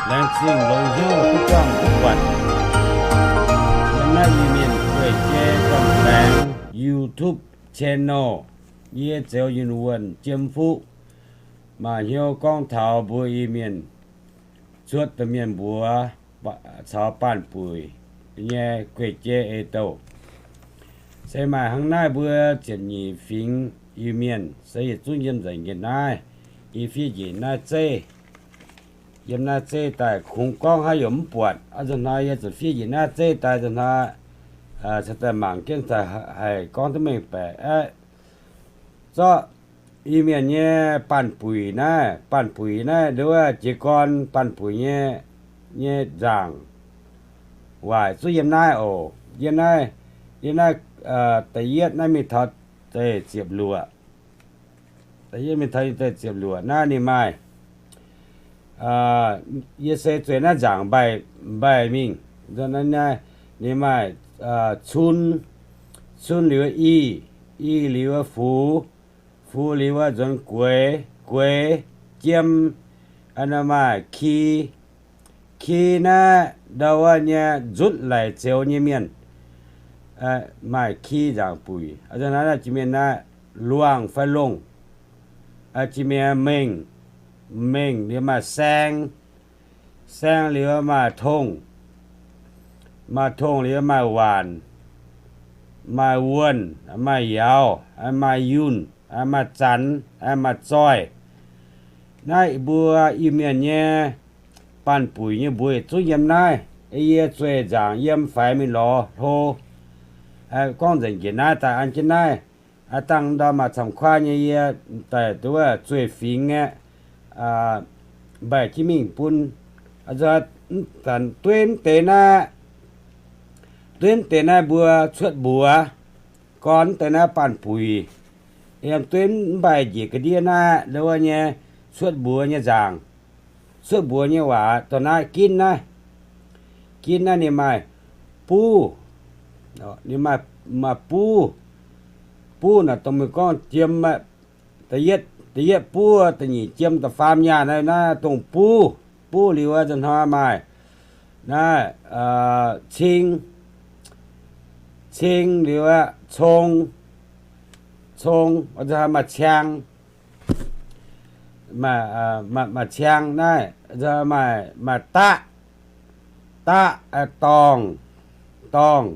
Laengz zingh longx hnyouv duqv buangh duqv buatc yiem naaiv Iu-Mienh gueic jei gorn-baengx YouTube channel. Yie Zeux Yunh Wuonh Jiem Fuqv, maaih hnyouv gorngv taux mbuo Iu-Mienh cuotv domh mienh mbuox caux baanh buic nyei gueic jei ei-douh. Se maaih hnangv naaiv mbuo ziepc nyeic fingx Iu-Mienh se yietc zungv yiem nzengc njiec naaiv, i fiev njiec naaiv zeiv. Yiem naaiv zeiv daaih kungx gorngv haaix yaac mv buatc. A'nzunc hnoi yie zuqc fiev njiec naaiv zeiv daaih, a'nzunc hnoi cingx daaih mangc jienv haih gorngv duqv mengh baeqc. Zorqv Iu-Mienh nyei baanh buic naaiv, baanh buic naaiv, nduov jiez gorn baanh buic nyei, nyei nzaangc waaic zuqc yiem naaiv oc. Yiem naaiv, yiem naaiv da'yietv naaiv mingh taux da'ziepc luoqc. Da'yietv mingh taux da'ziepc luoqc naaiv ninh maaih, yie se zueiz naaiv nzaangc mbaih, mbaih mingh. Ninh maaih cun, cun liuz i, i liuz fux, fux liuz nzuonx gueix, gueix, jiem, maaih ki, ki naaiv ndau wuov nyei nzutv laic zeux nyei mienh, maaih ki nzaangc buic. Jiex mienh naaiv luangh fai longh. Jiex mienh mengh, mengh liuz maaih saeng, saeng liuz maaih tongh, maaih tongh liuz maaih waanc, maaih wuonh, maaih yauz, maaih yunh, maaih zanx, maaih zoih. Naaiv mbuo Iu-Mienh nyei baanh buic nyei mbuox yietc zungv yiem naaiv. Yie zueih nzaangc yiem faix mingh lorz hlo, gorngv nzengc njiec naaiv daaih an jienv naaiv. Dangh ndau maaih camv kuaaiv nyei yie daaih duqv zueih fingx aeqv, mbaih jienv mingh bun. Dueiv mv deix naaiv, dueiv mv deix naaiv mbuo cuotv mbuox, gorn mv deix naaiv baanh buic. Yiem dueiv mv mbaih njiec ga'ndiev naaiv ndau wuov nyei cuotv mbuox nyei nzaangc, cuotv mbuox nyei waac dongh naaiv ginv naaiv. Ginv naaiv ninh maaih buv, ninh maaih, maaih buv. Buv naaic dongh meih gorngv jiem, da'yietv buv, da'nyeic jiem, da'faam nyaanh, naaiv dongh buv. Buv liuz nzunc hnoi maaih naaiv cing, cing liuz aqv, cong, cong, maaih ciang, maaih ciang naaiv, maaih daqv, daqv, dorngh, dorngh,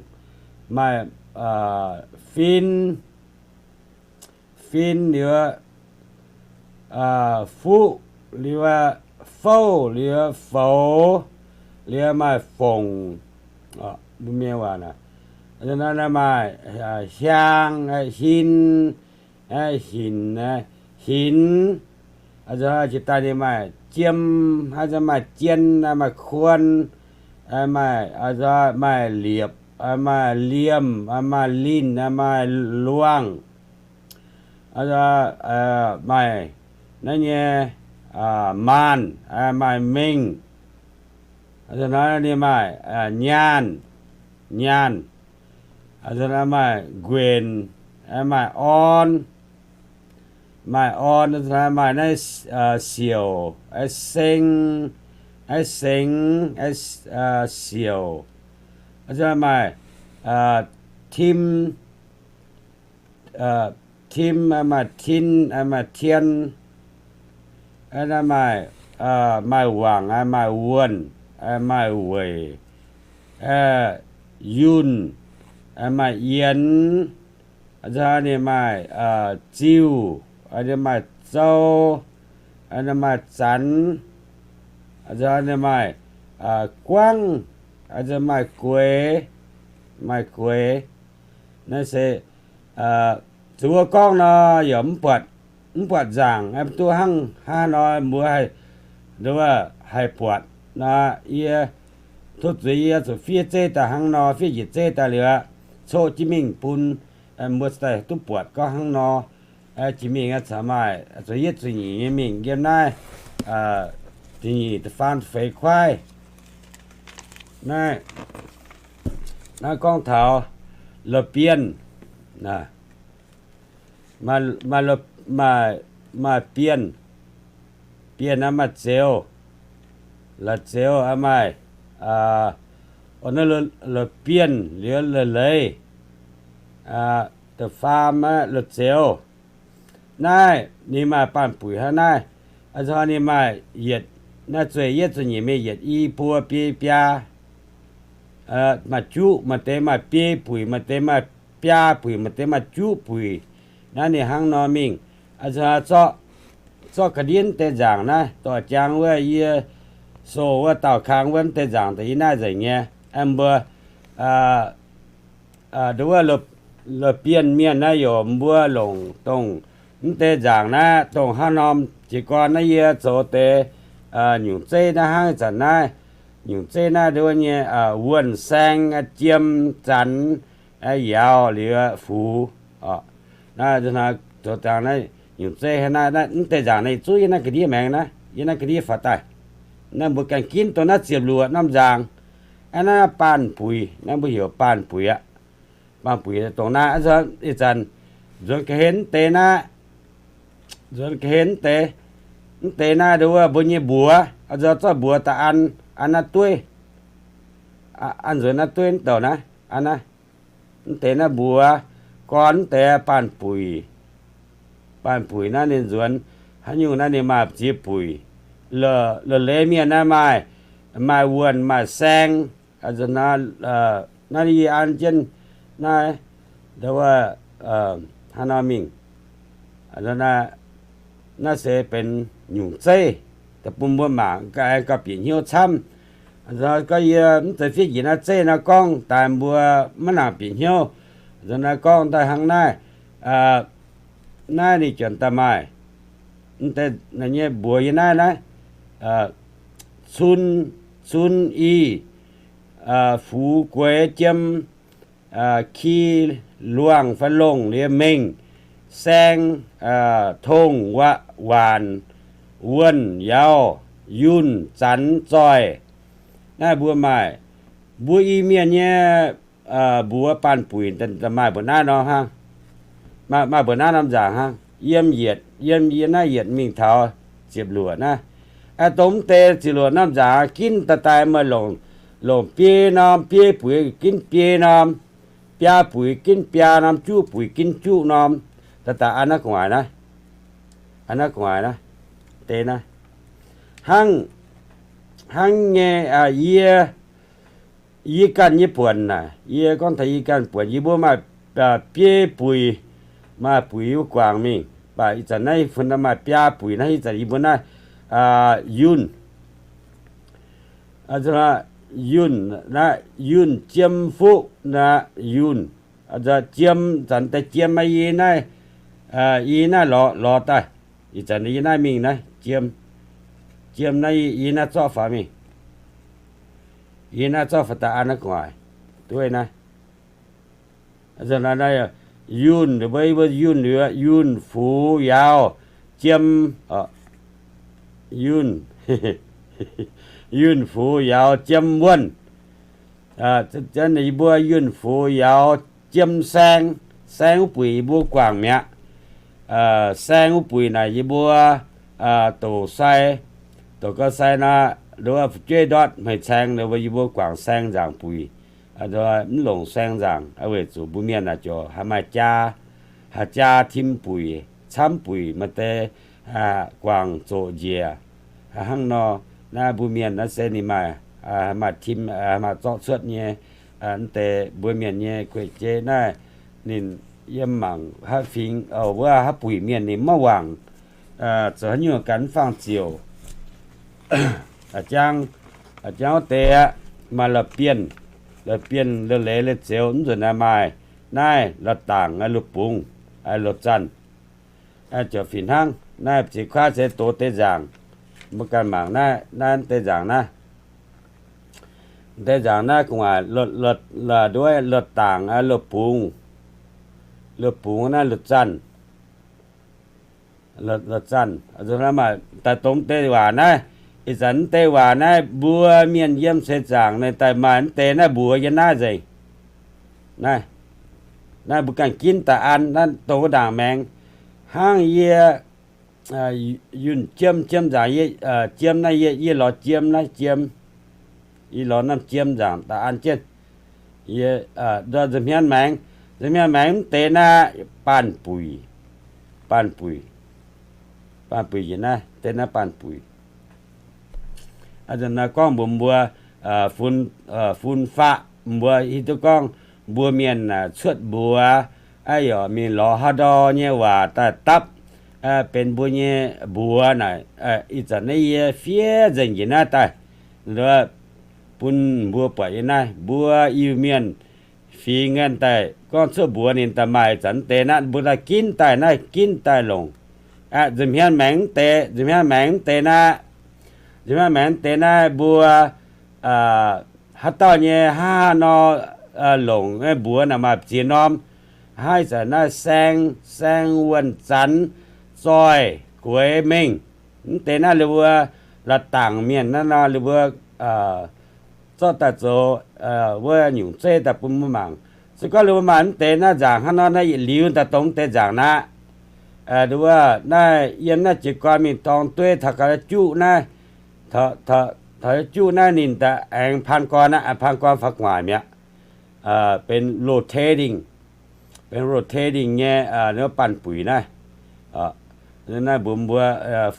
maaih fin, fin liuz fuqv liuz fouv liuz foux liuz maaih fongc. Mbuo mienh waac maaih hiang, hin, hinc, hinx. Jiex daaih ninh maaih jiem, maaih jien, maaih kuon, maaih, maaih liepc, maaih liemh, maaih linh, maaih luangh, maaih naaiv nyei maanh, maaih mengh. Ninh maaih nyaanh, nyaanh, maaih nquenc, maaih orn, maaih orn, maaih naaiv siouc, seng, sengx, siouc, maaih tim, tim, maaih tin, maaih tien, maaih, maaih wangc, maaih wuonh, maaih weic, yunh, maaih yienx, ninh maaih ziuh, maaih zou, maaih zanx, ninh maaih guangv, maaih gueix, maaih gueix. Naaiv se zuqc wuov gorngv nor yaac mv buatc, mv buatc nzaangc, duqv hnangv haaix nor mbuo haih buatc nor. Yie tov zuiz yie zuqc fiev zeiv daaih hnangv nor, fiev njiec zeiv daaih liuz, coqv jienv mingh bun mbuo daaih duqv buatc gorngv hnangv nor. Jiex mingh caux maaih zuqc yietv zuqc nyeic nyei mingh yiem naaiv, da'nyeic da'faam da'feix kuaaiv. Naaiv, naaiv gorngv taux loz-bienh, maaih, maaih bienh, bienh naaiv maaih zeux, La'zioux maaih, o, naaiv la'bienh liuz la'leiz, da'faam la'zioux. Naaiv ninh maaih baanh buic hnangv naaiv. A'zunc ninh maaih yietc, naaiv zueiz yietv zueiz nyeic mingh yietc i buo biei biaa. Maaih juqv, maaih deix maaih biei buic, maaih deix maaih biaa buic, maaih deix maaih juqv buic. Naaiv ninh hnangv nor mingh. Zorqv ga'ndiev deix nzaangc naaiv, dorh jangx wuov yie soh wuov daauh kang wuov deix nzaangc daaih yie naaiv nzengc nyei. Mbuo, wuov, la'bienh mienh naaiv yaac mbuo longc dongh mv deix nzaangc naaiv dongh hnangv norm jiez gorn naaiv yie zoux deix nyungc zeiv naaiv hnangv ih zanc naaiv. Nyungc zeiv naaiv nduov nyei wuonh saeng, jiem, zanx, yauz liuz fux. Naaiv zoux dangh naaiv nyungc zeiv hnangv naaiv, mv deix nzaangc naaiv zuqc yie naaiv ga'ndiev maengx naaiv, yie naaiv ga'ndiev faaux daaih. Naaiv mbuo ganh ginv dongh naaiv ziepc luoqc norm nzaangc. Aa, naaiv baanh buic, naaiv mbuo heuc baanh buic aqv. Baanh buic dongh naaiv, ih zanc nzuonx ga'hlen mv deix naaiv, nzuonx ga'hlen mv deix, mv deix naaiv nduov mbuo nyei mbuox, zorqv mbuox daaih an, an naaiv dueiv, an nzuonx naaiv dueiv mv douh naaiv, an naaiv, mv deix naaiv mbuox, gorn mv deix baanh buic. Baanh buic naaiv ninh nzuonx haaix nyungc naaiv ninh maaih ziex buic. La'leiz mienh naaiv maaih, maaih wuonh maaih saeng. Naaiv yie an jienv naaiv, hnangv nor mingh. Naaiv se benx nyungc zeiv, da'bun mbuo mangc gaax bieqc hnyouv camv. Gorngv yie mv zeiz fiev njiec naaiv zeiv nor gorngv daaih mbuo maiv nangc bieqc hnyouv. Nzunc naaiv gorngv daaih hnangv naaiv, naaiv ninh juonc daaih maaih nyei mbuox yie naaiv naaiv, cun, cun i, fux gueix jiem, ki luangh fai longh liuz mengh, saeng, tongh, waanc, wuonh, yauz, yunh, zanx, zoih. Naaiv mbuo maaih, mbuo Iu-Mienh nyei mbuox baanh buic maaih mbuo naaiv norm hnangv, maaih mbuo naaiv norm nzaangc hnangv. Yiem yietc, yiem yie naaiv yietc mingh taux ziepc luoqc naaiv. Dongh mv deix ziepc luoqc norm nzaangc ginv daaih daaih meih longc, longc biei norm, biei buic ginv biei norm, biaa buic ginv biaa norm, juqv buic ginv juqv norm, daaih daaih an naaiv gu'nguaaic naaiv, an naaiv gu'nguaaic naaiv, deix naaiv. Hnangv, hnangv nyei, yie, yie ganh nyei buonc naaic, yie gorngv taux yie ganh buonc, yie mbuo maaih biei buic, maaih buic yie mbuo guangc mingh. Mv baac ih zanc naaiv fun maaih biaa buic naaiv, ih zanc yie mbuo naaiv yunh, yunh, yunh jiem fuqv naaiv yunh, jiem, zanc daaih jiem aqv, yie naaiv, yie naaiv lorz, lorz daaih. Ih zanc yie naaiv mingh naaiv jiem, jiem naaiv yie naaiv zorqv faaux mingh, yie naaiv zorqv faaux daaih an naaiv gu'nguaaic dueiv naaiv. Yunh, mbuo, mbuo yunh liuz, yunh fux yauz jiem, yunh, yunh fux yauz jiem wuonh. Yie mbuo yunh fux yauz jiem saeng, saeng wuov buic yie mbuo guangc mi'aqv. Saeng wuov buic naaic yie mbuo doqc sai, doqc gau sai nor, fu'jueiv ndortv hmeic caeng, yie mbuo guangc saeng nzaangc buic. Mv longc saeng nzaangc weic zuqc mbuo mienh naaic ziouc haih maaih jaa, haih jaa tim buic, camv buic, maaih deix guangc zoqc njiec. Hnangv nor, naaiv mbuo mienh naaiv se ninh maaih, maaih tim, maaih zorqv cuotv nyei. Mv deix mbuo mienh nyei gueic jeiv naaiv, ninh yiem mangc haaix fingx, wuov haaix buic mienh ninh maiv wangc, zoux haaix nyungc ganh mv fangx ziouc. Jang, jang wuov deix aqv, maaih la'bienh, la'bienh, la'leiz, la'zioux, mv nzunc naaiv maaih naaiv la'dangc, la'bungx, la'zanc. Ziouc fih hnangv naaiv ziex kuaaiv se doz deix nzaangc. Mbuo ganh mangc naaiv, naaiv deix nzaangc naaiv, deix nzaangc naaiv gu'nguaaic, nduov la'dangc, la'bungx, la'bungx naaiv la'zanc. La'zanc, daaih dongh deix waac naaiv. Ih zanc mv deix waac naaiv mbuo mienh yiem seix zaangc naaiv daaih maaih mv deix naaiv mbuox yie naaiv nzengc. Naaiv, naaiv mbuo ganh ginv daaih an, naaiv dongh wuov ndaangc maengx. Hnangv yie yunh jiem, jiem nzaangc, jiem naaiv, yie lorz jiem naaiv, jiem, yie lorz norm jiem nzaangc daaih an jienv. Nza'hmien maengx, nza'hmien maengx mv deix naaiv baanh buic, baanh buic, baanh buic njiec naaiv, deix naaiv baanh buic. A'nzunc naaiv gorngv mbuox mbuo, fun, fun-faqv mbuo hiuv duqv gorngv mbuo mienh cuotv mbuox, aa, yaac mingh lorz haaix ndau nyei waac daaih dapv benx mbuo nyei mbuox naaic. Ih zanc naaiv yie fiev nzengc njiec naaiv daaih bun mbuo buatc yie naaiv, mbuo Iu-Mienh fingx nqaeqv daaih gorngv cuotv mbuox ninh daaih maaih zanc mv deix naaiv, mbuo daaih ginv daaih naaiv, ginv daaih longc. Nza'hmien maengx mv deix, nza'hmien maengx mv deix naaiv, nza'hmien maengx mv deix naaiv mbuo haaix dauh nyei hnangv haaix nor longc mbuox naaic maaih ziex norm. Haaix zanc naaiv saeng, saeng, wuonh, zanx, zoih, gueix, mengh. Mv deix naaiv ninh mbuo la'dangc mienh naaiv nor, ninh mbuo zorqv daaih zoux wuov nyungc zeiv daaih bun mbuo mangc. Se gorngv ninh mbuo maaih mv deix naaiv nzaangc hnangv nor naaiv, yietc liuz daaih dongh mv deix nzaangc naaiv. Wuov naaiv yiem naaiv jiez gorn mingh dorng dueiv taux ga'juqv naaiv, taux ga'juqv naaiv ninh daaih aengx paan gorn aqv, paan gorn faaux gu'nguaaic mi'aqv. Benx rotating, benx rotating nyei baanh buic naaiv. Naaiv mbuox mbuo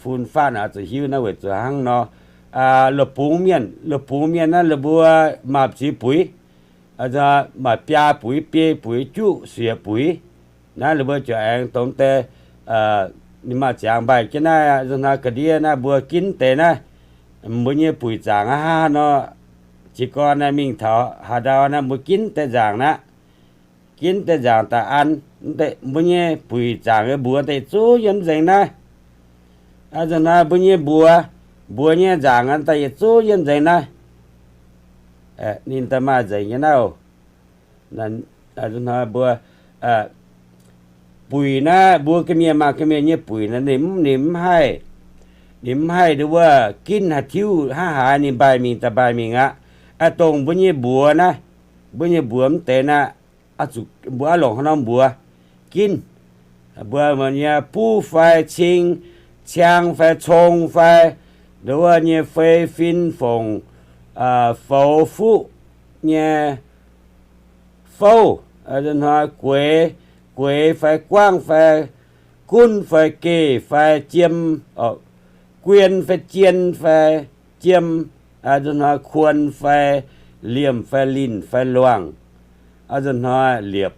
fun-faqv naaic zuqc hiuv naaiv weic zuqc hnangv nor, loz-bungx mienh, loz-bungx mienh naaiv ninh mbuo maaih ziex buix, maaih biaa buix, biei buix, juqv, siec buix. Naaiv ninh mbuo ziouc aengx dongh deix, ninh maaih ziangx mbaih jienv naaiv, hnoi ga'ndiev naaiv mbuo ginv deix naaiv, mbuo nyei buic zaangc hnangv haaix nor, jiez gorn naaiv mingh taux haaix ndau naaiv mbuo ginv deix nzaangc naaiv, ginv deix nzaangc daaih an. Mbuo nyei buic zaangc nyei mbuox daaih yietc zungv yiem nzengc naaiv. A'nzunc hnoi mbuo nyei mbuox, mbuox nyei nzaangc daaih yietc zungv yiem nzengc naaiv. Ninh daaih maaih nzengc nyei naaiv. A'nzunc hnoi mbuo buic naaiv, mbuo ga'mienh maaih ga'mienh nyei buic naaiv, ninh mv, ninh mv haih, ninh mv haih nduov wuov ginv haaix tiuv hnangv haaix ninh mbaih mingh daaih mbaih mingh aqv. Aa, dongh mbuo nyei mbuox naaiv, mbuo nyei mbuox mv deix naaiv, zuqc mbuo oix longc haaix norm mbuox ginv. Mbuo nyei buv fai cing, ciang fai cong fai, nduov wuov nyei fei fin fongc, foux fuqv nyei fouv, hnoi gueix, gueix fai guangv fai gunv fai geh fai jiem, guien fai jien fai jiem, hnoi kuon fai liemh fai linh fai luangh, hnoi liepc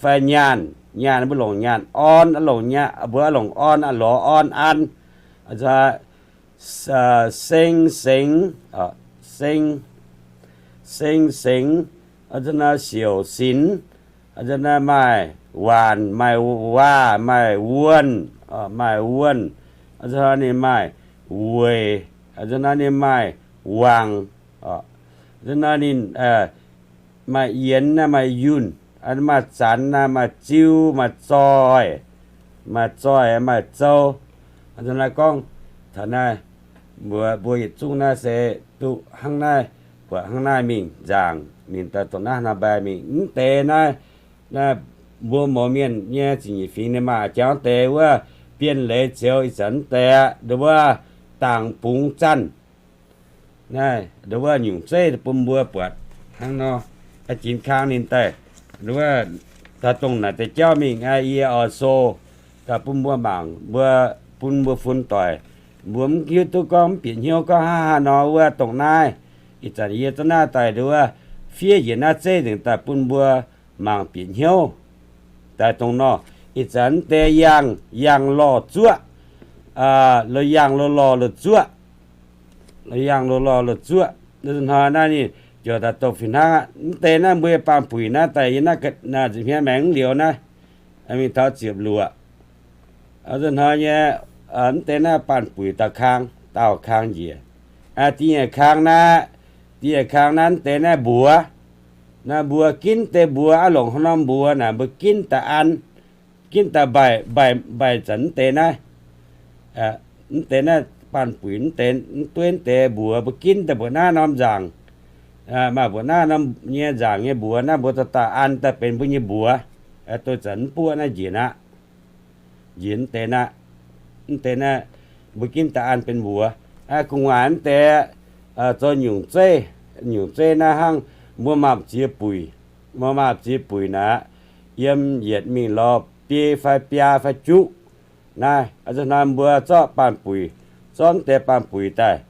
fai nyaanh, nyaanh mbuo longc nyaanh orn, longc nyaanh mbuo longc orn, lorz orn an, seng sengx, seng sengx, siouc sinx, maaih waanc, maaih waac, maaih wuonh, maaih wuonh, ninh maaih weic, ninh maaih wangc, ninh maaih yienx, maaih yunh, maaih zanx, maaih ziu, maaih zoih, maaih zoih, maaih zou. Naaiv gorngv taux naaiv, mbuo, mbuo yietc zungv naaiv se duqv hnangv naaiv, buatc hnangv naaiv mingh nzaangc, ninh daaih dongh naaiv hnangv mbaih mingh. Mv deix naaiv, naaiv mbuo mouz mienh nyei ziqc nyeic fingx ninh maaih jangx deix wuov bienh leiz zioux ih zanc mv deix aqv, nduov wuov dangc bungx zanc. Naaiv nduov wuov nyungc zeiv bun mbuo buatc hnangv nor, jinx kang ninh daaih, nduov wuov daaih dongh naaic deix jauv mingh, yie oix sou daaih bun mbuo mangc, mbuo, bun mbuo fun doic, mbuo mv hiuv duqv gorngv mv bieqc hnyouv gorngv hnangv haaix nor wuov dongh naaiv. Ih zanc yie zungv naaiv daaih nduov wuov fiev njiec naaiv zeiv nzengc daaih bun mbuo mangc bieqc hnyouv daaih dongh nor. Ih zanc mv deix yangh, yangh lorh zuoqv, lo yangh lo lorh lo zuoqv, lo yangh lo lorh lo zuoqv. Hnoi naaiv ninh ziouc daaih dongh fih hnangv aqv. Mv deix naaiv mbuo baamh puic naaiv daaih yie naaiv nzipc hmien maengx mv liuz naaiv, mingh taux ziepc luoqc. Hnoi nyei, mv deix naaiv baamh puic dauh kang, dauh kang njiec. Da'nyeic kang naaiv, da'nyeic kang naaiv mv deix naaiv mbuox. Naaiv mbuox ginv deix mbuox aqv, longc haaix norm mbuox naaic mbuo ginv daaih an, ginv daaih mbaih, mbaih, mbaih zanc mv deix naaiv. Mv deix naaiv baamh puic mv deix, mv dueiv mv deix mbuox mbuo ginv daaih mbuoqc naaiv norm nzaangc. Maaih mbuoqc naaiv norm nyei nzaangc nyei mbuox naaiv mbuo dorh daaih an daaih benx mbuo nyei mbuox. Doix zanc mv buoqv naaiv njiec aqv. Njiec mv deix aqv. Mv deix naaiv mbuo ginv daaih an benx mbuox. Gu'nguaaic mv deix zoux nyungc zeiv, nyungc zeiv naaiv hnangv mbuo maah ziex buic, mbuo maah ziex buic naaic, yiem yietc mingh lorz biei fai biaa fai juqv. Naaiv hnoi mbuo zorqv baanh buic, zorqv mv deix baanh buic daaih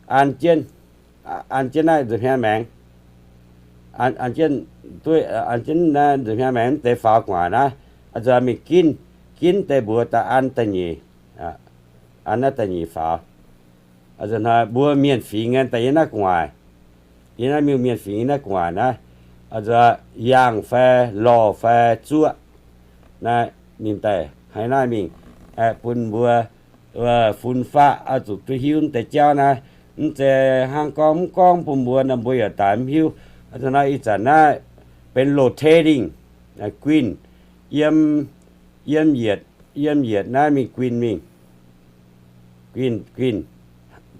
an jienv, an jienv naaiv nzuih hmiangv maengx, an jienv, an jienv naaiv nzuih hmiangv maengx mv deix faaux gu'nguaaic naaiv, mingh ginv, ginv deix mbuox daaih an da'nyeic, an naaiv da'nyeic faaux. Hnoi mbuo mienh fingx nyei daaih yiem naaiv gu'nguaaic, yiem naaiv miuc mienh fingx yiem naaiv gu'nguaaic naaiv, yangh fai lorh fai zuoqv, naaiv ninh daaih haaix naaiv mingh, bun mbuo fun-faqv oix zuqc duqv hiuv mv deix jauv naaiv. Mv zeiz hnangv gorngv mv gorngv bun mbuo nor mbuo yaac daaih mv hiuv. Hnoi ih zanc naaiv benx rotating, guinh, yiem, yiem yietc, yiem yietc naaiv mingh guinh mingh, guinh, guinh,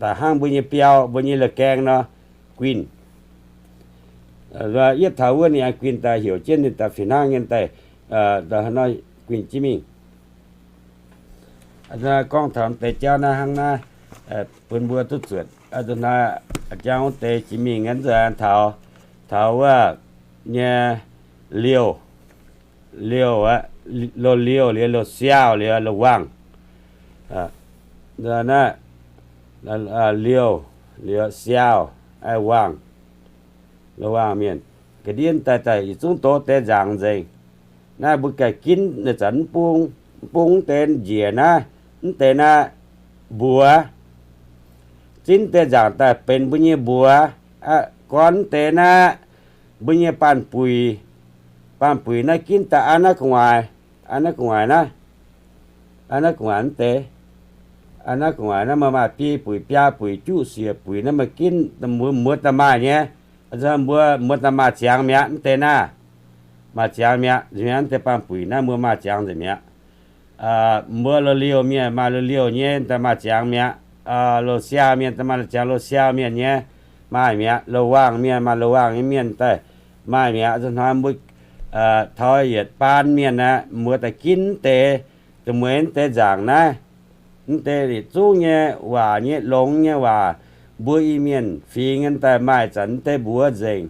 daaih hnangv mbuo nyei biauv, mbuo nyei la'gaeng nor, guinh. Yietv taux wuov ninh aengx guinh daaih heuc jienv ninh daaih fih hnangv nyei daaih, guinh jienv mingh. Gorngv taux deix jauv naaiv hnangv naaiv, bun mbuo duqv zuotc. Hnoi jangv wuov deix jiex mingh nzuonx taux, taux wuov nyei liouh, liouh, loz-liouh liouh, loz-siaauh liouh, loz-wangh, liouh, liouh, siaauh, wangh, loz-wangh mienh, ga'ndiev daaih daaih yietc zungv doz deix nzaangc nzengc. Naaiv mbuo ganh ginv zanc mv bung, mv bung deix njiec naaiv, mv deix naaiv mbuox, ginv deix nzaangc daaih benx mbuo nyei mbuox. Gorn mv deix naaiv mbuo nyei baanh buic, baanh buic naaiv ginv daaih an naaiv gu'nguaaic, an naaiv gu'nguaaic naaiv, an naaiv gu'nguaaic mv deix, an naaiv gu'nguaaic naaiv maaih biei buic, biaa buic, juqv siec buic naaiv maaih ginv, mbuo muoz daaih maaih nyei. Mbuo muoz daaih maaih ziangx mi'aqv mv deix naaiv, maaih ziangx mi'aqv, mv deix baanh buic naaiv mbuo maaih ziangx nzengc mi'aqv. Mbuo loz-liouh mienh maaih loz-liouh nyei daaih maaih ziangx mi'aqv. Loz-siaauh mienh daaih maaih ziangx loz-siaauh mienh nyei, maaih mi'aqv. Loz-wangh mienh maaih loz-wangh nyei mienh daaih maaih mi'aqv. Hnoi mbuo taux yietc baan mienh aeqv, mbuo daaih ginv mv deix, da'mueiz mv deix nzaangc naaiv, mv deix yietc zungv nyei waac nyei longx nyei waac, mbuo Iu-Mienh fingx nyei daaih maaih zanc mv deix mbuox nzengc.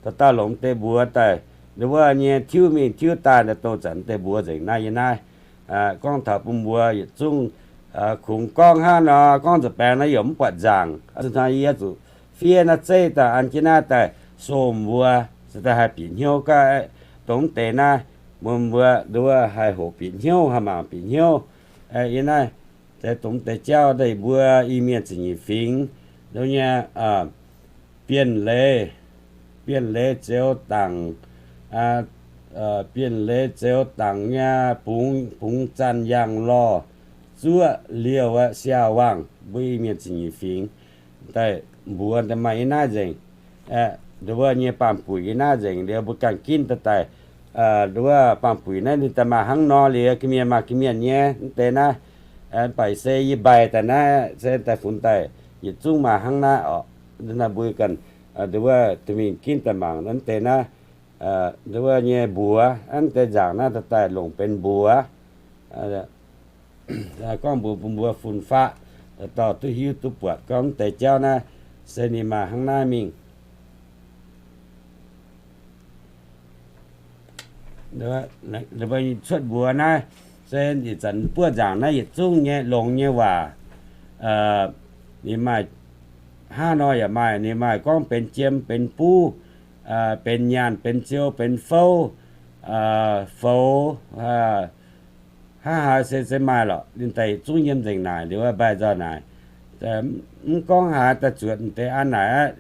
Dauh dauh longc mv deix mbuox daaih, wuov nyei tiuv mingh tiuv daaih dongh zanc mv deix mbuox nzengc naaiv yie naaiv. Gorngv taux bun mbuo yietc zungv kungx gorngv hnangv nor, gorngv nzuqc baengx naaiv yaac mv buatc nzaangc. Hnoi yie zuqc fiev naaiv zeiv daaih an jienv naaiv daaih somh mbuo, se daaih haih bieqc hnyouv gaax, dongh mv deix naaiv, mbuo mbuo nduov haih hoqc bieqc hnyouv, haih mangc bieqc hnyouv. Yie naaiv, dongh mv deix jauv daaih mbuo Iu-Mienh ziepc nyeic fingx, nduov nyei, Bienh Leiz, Bienh Leiz Zeux Dangc, Bienh Leiz Zeux Dangc nyei Bungx, Bungx Zanh, Yangh Lorh, Zuoqv, Liouh, Siaauh, Wangh, mbuo Iu-Mienh ziepc nyeic fingx daaih mbuox daaih maaih yie naaiv nzengc. Nduov nyei baamh buic yie naaiv nzengc liuz mbuo ganh ginv daaih daaih, nduov baamh buic naaiv ninh daaih maaih hnangv nor liuz, ga'mienh maaih ga'mienh nyei mv deix naaiv. Mv baac se yie mbaih daaih naaiv se daaih funx daaih yietc zungv maaih hnangv naaiv oc. Naaiv mbuo ganh, nduov, duqv mingh ginv daaih mangc naaiv mv deix naaiv. Nduov nyei mbuox, mv deix nzaangc naaiv daaih daaih longc benx mbuox. Gorngv mbuox bun mbuo fun-faqv, dauh dauh duqv hiuv duqv buatc gorngv mv deix jauv naaiv se ninh maaih hnangv naaiv mingh. Cuotv mbuox naaiv se ih zanc buov nzaangc naaiv yietc zungv nyei longx nyei waac. Ninh maaih hnangv nor yaac maaih, ninh maaih gorngv benx jiem, benx buv, benx nyaanh, benx ziou, benx fouv, foux, hnangv haaix se se maaih lorqc. Ninh daaih yietc zungv yiem nzengc naaic liuz mbaih nzauh naaic. Mv gorngv haaix daaih zuotc deix an naaic aqv.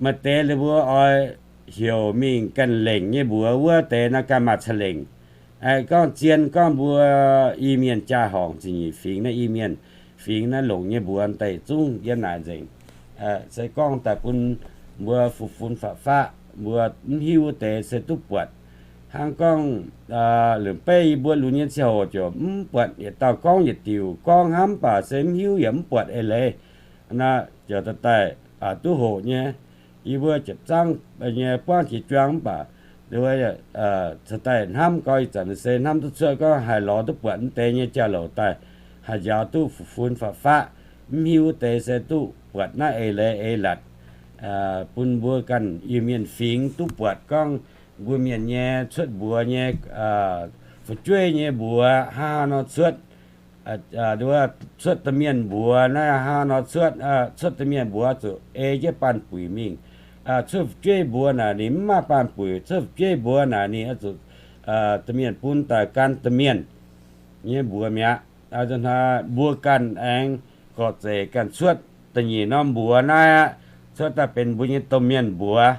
Maaih deix liuz mbuo oix heuc mingh ganh lengc nyei mbuox wuov deix nor ganh maaih ca'lengc. Gorngv zien gorngv mbuo Iu-Mienh jaa-horngc ziepc nyeic fingx naaiv, Iu-Mienh fingx naaiv longc nyei mbuox daaih yietc zungv yiem naaic nzengc. Se gorngv daaih bun mbuo fu-fun faqv-faqv, mbuo mv hiuv wuov deix se duqv buatc. Hnangv gorngv lungh beiv yie mbuo lunx nyei ziangh hoc ziouc mv buatc yietc dauh gorngv yietc diuc gorngv hnangv, mv baac se mv hiuv yaac mv buatc eix leiz. Naaiv ziouc daaih daaih duqv hoqc nyei. Yie mbuo ziepc zangv nyei buangv jiex juang mv baac caux daaih hnamv gau, ih zanc se hnamv duqv cuotv gorngv haih lorz duqv buatc mv deix nyei jauv-louc daaih. haih njaaux duqv fu-fun fa'faqv. Mv hiuv wuov deix se duqv buatc naaiv eix leiz eix latc bun mbuo ganh Iu-Mienh fingx duqv buatc gorngv mbuo mienh nyei cuotv mbuox nyei fu'jueiv nyei mbuox hnangv haaix nor cuotv, cuotv domh mienh mbuox naaiv hnangv haaix nor cuotv, cuotv domh mienh mbuox zuqc ei jienv baanh buic mingh. Cuotv fu'jueiv mbuox naaic ninh mv maaih baanh buic, cuotv fu'jueiv mbuox naaic ninh oix zuqc domh mienh bun daaih gan domh mienh nyei mbuox mi'aqv. Hnoi mbuo ganh aengx gorqv-zeic ganh cuotv da'nyeic norm mbuox naaiv aqv, cuotv daaih benx mbuo nyei domh mienh mbuox.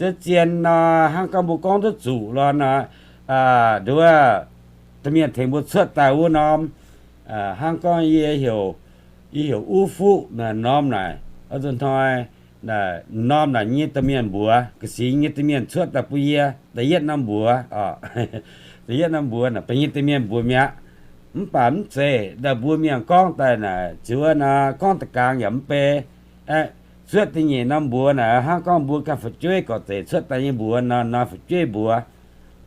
Zien-zien nor hnangv gorngv mbuo gorngv duqv zuqc lorqc nor, nduov, domh mienh tengx mbuo cuotv daaih wuov norm, hnangv gorngv yie heuc, yie heuc Uv Fuqv naaic, norm naaic, oix zuqc hnoi norm naaic nyei domh mienh mbuox, ga'sic nyei domh mienh cuotv daaih bun yie da'yietv norm mbuox, da'yietv norm mbuox naaic benx nyei domh mienh mbuox mi'aqv. Mv baac mv zeiz, ndaaih mbuo mienh gorngv daaih naaic ziouc wuov nor gorngv da'gaang yaac mv bei. Cuotv da'nyeic norm mbuox naaic hnangv gorngv mbuo ganh fu'jueiv gorqv-zeic cuotv daaih nyei mbuox nor, nor fu'jueiv mbuox.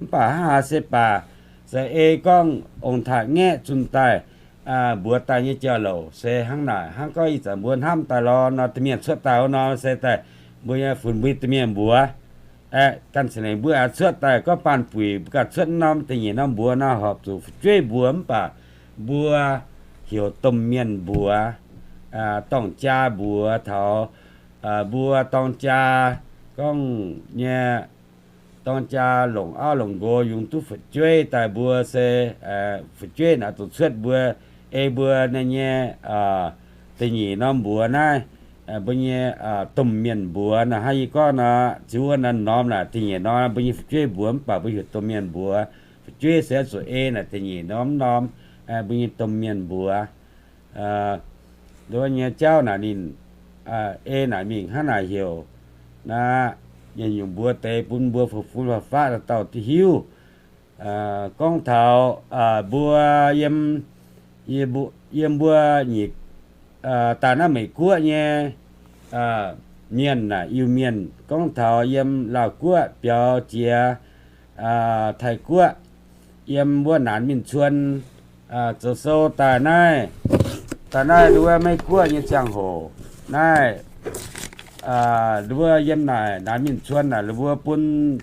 Mv baac hnangv haaix se baac, se ei gorngv ong-taaix-ngaeqv zunh daaih mbuox daaih nyei jauv-louc se hnangv naaic. Hnangv gorngv ih zanc mbuo hnamv daaih lorqc nor, domh mienh cuotv daaih wuov nor se daaih mbuo nyei funx mbuo domh mienh mbuox. Ganh cin-nzengc mbuo aengx cuotv daaih gorngv baanh buic, mbuo ganh cuotv norm da'nyeic norm mbuox nor horpc zuqc fu'jueiv mbuox. Mv baac mbuo heuc domh mienh mbuox, dorng jaa mbuox taux mbuo dorng jaa gorngv nyei, dorng jaa longc auv longc nqox yungz duqv fu'jueiv daaih mbuo se fu'jueiv naaic zuqc cuotv mbuo, ei mbuo naaiv nyei da'nyeic norm mbuox naaiv, mbuo nyei domh mienh mbuox naaic. Hnangv yie gorngv nor, ziouc wuov naaiv norm naaic da'nyeic norm mbuo nyei fu'jueiv mbuox, mv baac mbuo heuc domh mienh mbuox. Fu'jueiv se zuqc ei naaic da'nyeic norm norm mbuo nyei domh mienh mbuox. Nduov nyei jauv naaic ninh ei naaic mingh hnangv naaic heuc. Naaiv nyungc mbuox deix bun mbuo fu-fun fa'faqv dauh dauh duqv hiuv. Gorngv taux mbuo yiem, yiem mbuo nyic, daaih naaiv Meiv Guoqv nyei mienh naaic, Iu-Mienh, gorngv taux yiem Laauh Guoqv biaux jiex Taiv Guoqv, yiem wuov Naanc Mingh Cuon zoux sou daaih naaiv, daaih naaiv nduov Meiv Guoqv nyei ziangh hoc naaiv, nduov yiem naaic Naanc Mingh Cuon naaic, ninh mbuo bun,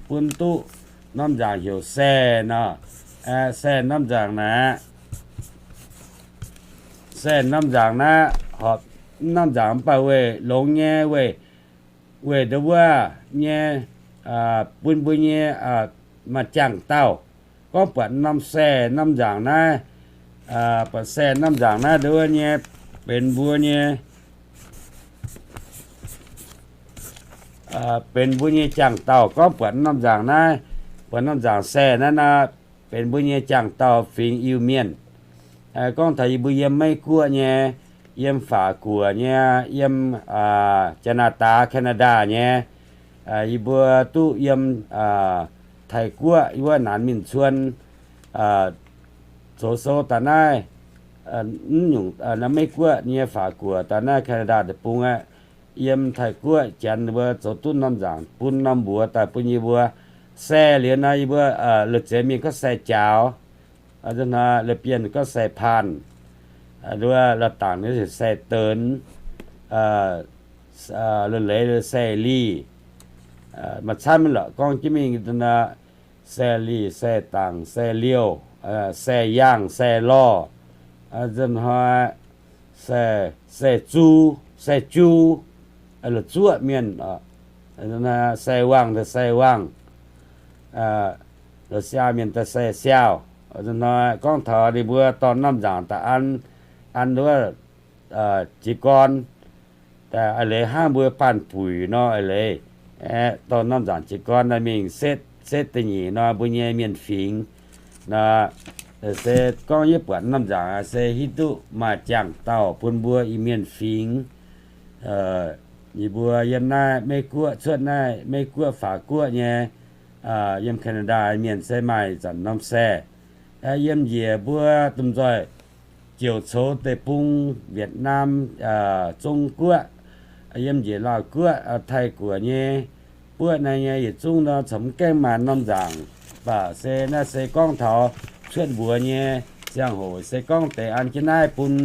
bun duqv norm nzaangc heuc Saeh nor. Saeh norm nzaangc naaiv, Saeh norm nzaangc naaiv horpc norm nzaangc mv baac weic longx nyei, weic, weic nduov wuov nyei bun mbuo nyei maaih jangx-daauh gorngv buatc norm Saeh norm nzaangc naaiv, buatc Saeh norm nzaangc naaiv nduov nyei benx mbuo nyei, benx mbuo nyei jangx-daauh gorngv buatc norm nzaangc naaiv, buatc norm nzaangc Saeh naaiv nor, benx mbuo nyei jangx-daauh fingx Iu-Mienh. Gorngv taux yie mbuo yiem Meiv Guoqv nyei, yiem Faac Guoqv nyei, yiem Janx^naa^daa, Canada nyei, yie mbuo duqv yiem Taiv Guoqv wuov Naanc Mingh Cuon zoux sou daaih naaiv, mv nyungc Meiv Guoqv nyei Faac Guoqv daaih naaiv Canada deic-bung aqv. Yiem Taiv Guoqv Janx mbuo zoux duqv norm nzaangc bun norm mbuox daaih bun yie mbuo. Saeh liuz nor yie mbuo la'zeix mingh gorngv Saeh Jaaux, la'bienh gorngv Saeh Paanh, nduov la'dangc ninh Saeh Deix, la'leiz Saeh Lih, maaih camv lorqc gorngv jienv mingh, Saeh Lih, Saeh Dangc, Saeh Liouh, Saeh Yaangh, Saeh Lorh, nzunc hnoi Saeh, Saeh Zu, Saeh Ju, la'zuoqv mienh, Saeh Wangh, Saeh Wangh, la'siaau mienh, Saeh Siaauh. Nzunc hnoi gorngv taux ninh mbuo dorh norm nzaangc daaih an, an wuov jiez gorn, aa leiz hnangv mbuo baanh buic nor, aa leiz dorh norm nzaangc jiez gorn naaiv mingh setv, setv da'nyeic nor mbuo nyei mienh fingx nor, se gorngv yie buatc norm nzaangc se hiuv duqv maaih jangx-daauh bun mbuo Iu-Mienh fingx. Yie mbuo yiem naaiv Meiv Guoqv cuotv naaiv Meiv Guoqv, Faac Guoqv nyei, yiem Canada mienh se maaih zanc norm Saeh. Yiem njiec mbuo domh nzoih Ziouc Coux Deic-Bung, Vietnam, Zong Guoqv, yiem njiec Laauh Guoqv, Taiv Guoqv nyei, buoqv naaiv nyei yietc zungv nor corc mv gaengh maaih norm nzaangc. Mv baac se naaiv se gorngv taux cuotv mbuox nyei Ziangh hoc se gorngv deix an jienv naaiv bun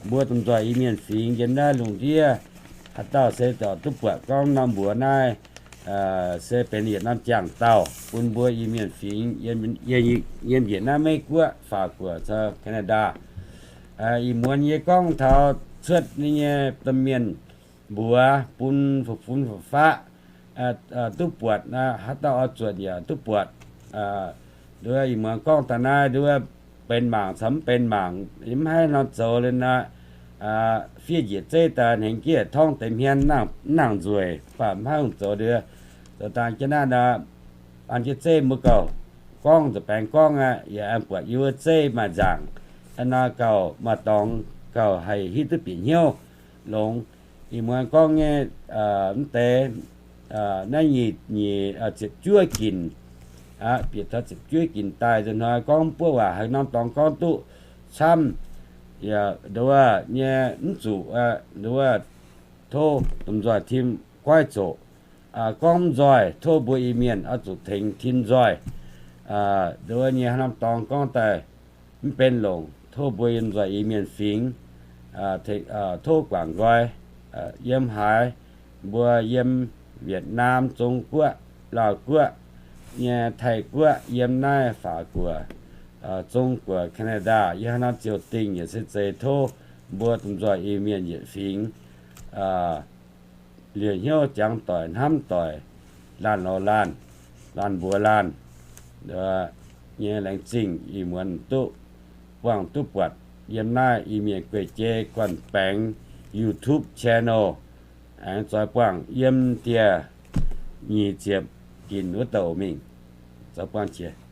mbuo domh nzoih Iu-Mienh fingx yiem naaiv lungh ndiev, haaix dauh se duqv buatc gorngv norm mbuox naaiv se benx yietc norm jangx-daauh bun mbuo Iu-Mienh fingx yiem njiec naaiv Meiv Guoqv, Faatv Guoqv caux Canada. Ih muonz yie gorngv taux cuotv nyei domh mienh mbuox bun fu'fun fu'faqv duqv buatc, haaix dauh oix zuotc yaac duqv buatc. Nduov ih muonz gorngv daaih naaiv nduov benx mangc caux mv benx mangc, mv haih nor zoux liuz nor, fiev njiec zeiv daaih hnengx jiex torngv deix hmien mv nangc nzueic, mv baac mv haih zoux nduov. Zoux dangh jienv naaiv nor, an jienv zeiv mbuo gauh gorngv nza'baengx gorngv aqv, yaac aengx buatc yie wuov zeiv maaih nzaangc. Aa, nor gauh maaih dorngx gauh haih hiuv duqv bieqc hnyouv longx. Ih muonz gorngv nyei mv deix naaiv nyic, nyic, ziepc juov ginc, bieqc taux ziepc juov ginc daaih nzunc hnoi gorngv buov waac haaix norm dorngx gorngv duqv camv, yaac nduov nyei mv zuqc, nduov tov domh nzoih tim goiv zoqc. Gorngv mv nzoih tov mbuo Iu-Mienh oix zuqc tengx tim nzoih. Nduov nyei haaix norm dorngx gorngv daaih mv benx longc, tov mbuo yiem nzoih Iu-Mienh fingx tov guangc nqoi. Yiem haaix, mbuo yiem Wietnam, Zong Guoqv, Laauh Guoqv nyei, Taiv Guoqv, yiem naaiv Faav Guoqv, Zong Guoqv, Canada, yiem haaix norm ziouc dingh yaac se zeiz tov mbuo domh nzoih Iu-Mienh yietc fingx liouh hnyouv jangx doic hnamv doic, laanh lorz laanh, laanh mbuox laanh nyei laengz zingh ih muonz duqv buangh duqv buatc yiem naaiv Iu-Mienh guei-jei gorn-baengx YouTube channel. Aengx zoix buangh yiem dieh nyic ziepc ginc wuov douc mingh. Zoux buangh qiex.